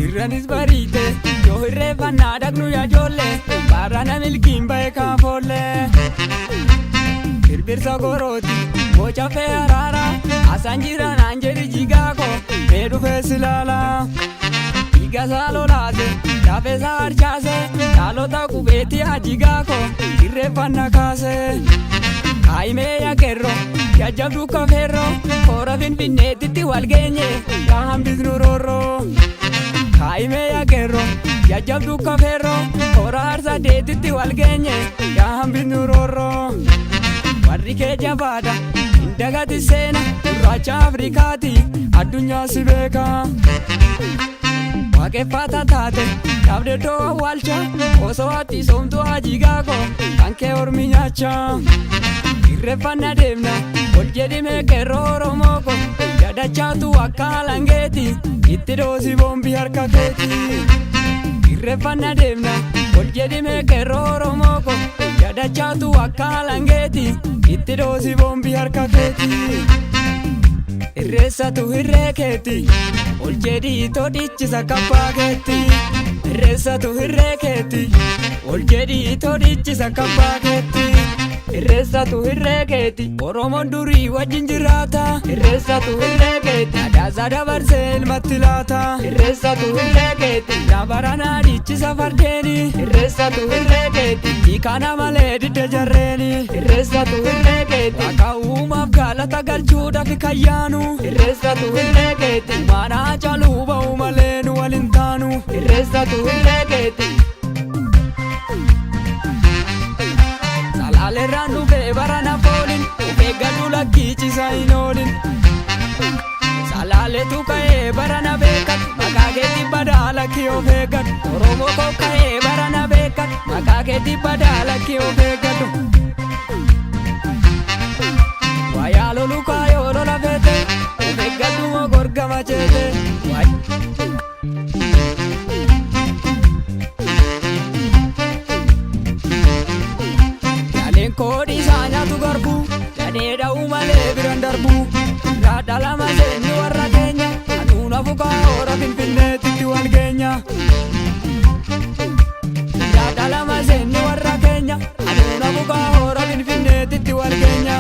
Irranis bariite yoo irreeffannaa dhaqnu yaa ijoollee baarana milkiin ba'e kaafoollee. Birbirsa gorooti boca fee araara asaan jira naan jedhi jigaako mee dhufee si laala. Dhiiga isaa lolaase lafee isaa harcaase dhaalota qubeetti yaa jigaako irreeffanna kaase. Kaayimee yaa qeerroo jajjabduu kafeerroo koora finfinneetitti wal geenye yaa hambisnu roorroo. Kaayimee yaa qeerroo jajjabduu kafeerroo koora harsadeetitti wal geenye yaa hambisnu roorroo. Warri kee jabaadha hin dagati seena gurraacha Afrikaati addunyaa si beeka. Waaqeffata taate dhabde iddoo awwaalcha osoo ati soomtuu hajigaako kan kee ormi nyaacha. Irreeffanna deemna ol jedhimee qeerroo Oromoo ko yadachaatu akka alangeeti itti doosi boombii harka keeti. Irreeffanna deemna ol jedhimee qeerroo Oromoo ko yadachaatu akka alangeeti itti doosi boombii harka keeti. Irreessatu hirree keeti ol jedhii todhichisa kabbaa keeti. Irreessatu hirree keeti ol jedhii todhichisa kabbaa keeti. Irreessatu hirree keeti Oromoon durii wajjin jiraata. Irreessatu hirree keeti adaasaa dabarsee ilmatti laata. Irreessatu hirree keeti labaranaa dhiichisa fardeeni. Irreessatu hirree keeti hiikana malee didda jarreeni. Irreessatu hirree keeti waaqa uumaaf galata galchuudhaaf kayyaanu. Irreessatu hirree keeti maanaa caaluu ba'u malee nu waliin taanu. Irreessatu hirree keeti. Salaalerraan dhufee barana foolin of eeggadhu lakkiichisa hin oolin. Salaaletu ka'ee barana beekatu maqaa keetti badaa lakkii of eeggadhu. Oromoo koo ka'ee barana beekatu maqaa keetti badaa lakkii of eeggadhu. Wayaa lolu kaayoo lola feete of eeggadhu moo gorgama ceete. Jaaleen koodhi isaa nyaatu garbuu dhadhee dha'uu malee biran darbuu. Irraa dhalama seenni warra keenya aduun afukaa hora finfinneetitti wal geenya. Irraa dhalama seenni warra keenya aduun afukaa hora finfinneetitti wal geenya.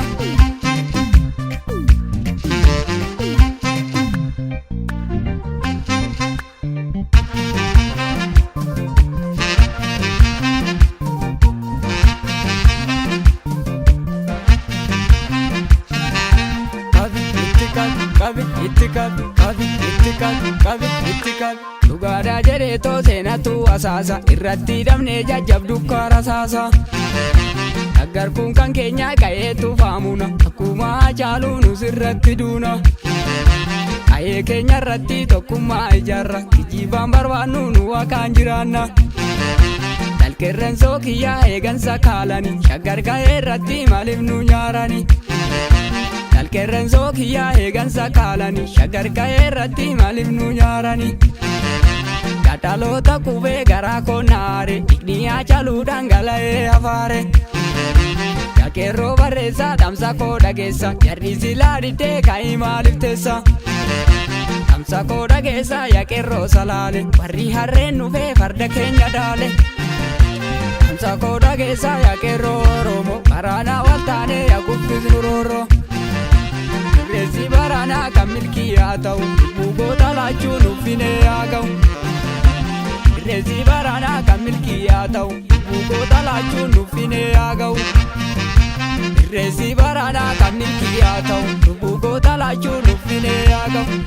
Qabi itti qabi qabi itti qabi qabi itti qabi qabi itti qabi. Dhugaadhaa jedhee too seenatu asaasa irratti hidhamnee jajjabdu karaa saasa. Naggarkuun kan keenya ka'eetu faamuna akkuma Hacaaluu nus irratti duuna. Ka'ee keenya irratti tokkummaa ijaarra kijibaan barbaannu nu waaqaan jiraanna. Dalqeerrensoo kiyyaa eegansa kaalani shaggar ka'ee irratti maaliif nu nyaarani. Dalqeerrensoo kiyyaa eegansa kaalani shaggar ka'ee irratti maaliif nu nyaarani. Dhaloota qubee garaa koo naare dhiqni Hacaaluu dhangala'ee afaare. Qeerroo barreessaa dhamsa koo dhageessa jarri silaa diddee ka'ii maaliif teessa. Dhamsa koo dhageessa yaa qeerroo salaale warri harreen dhufee farda keenya daale. Dhamsa koo dhageessa yaa qeerroo Oromoo baraanaa wal taane yaa kuffisnu roorroo. Irreessi baraanaa kan milkii haa ta'u lubbuu goota laachuu nuuffinee haa ga'u. Irreessi baraanaa kan milkii haa ta'u lubbuu goota laachuu nuuffinee haa ga'u. Irreessi baraanaa kan milkii haa ta'u lubbuu goota laachuu nuuffinee haa ga'u.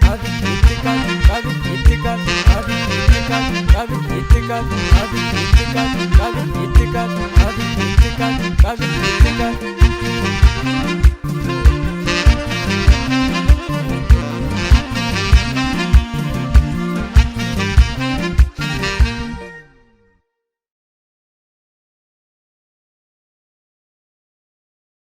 Qabi itti qabi qabi itti qabi qabi itti qabi qabi itti qabi qabi itti qabi qabi itti qabi qabi itti qabi qabi itti qabi.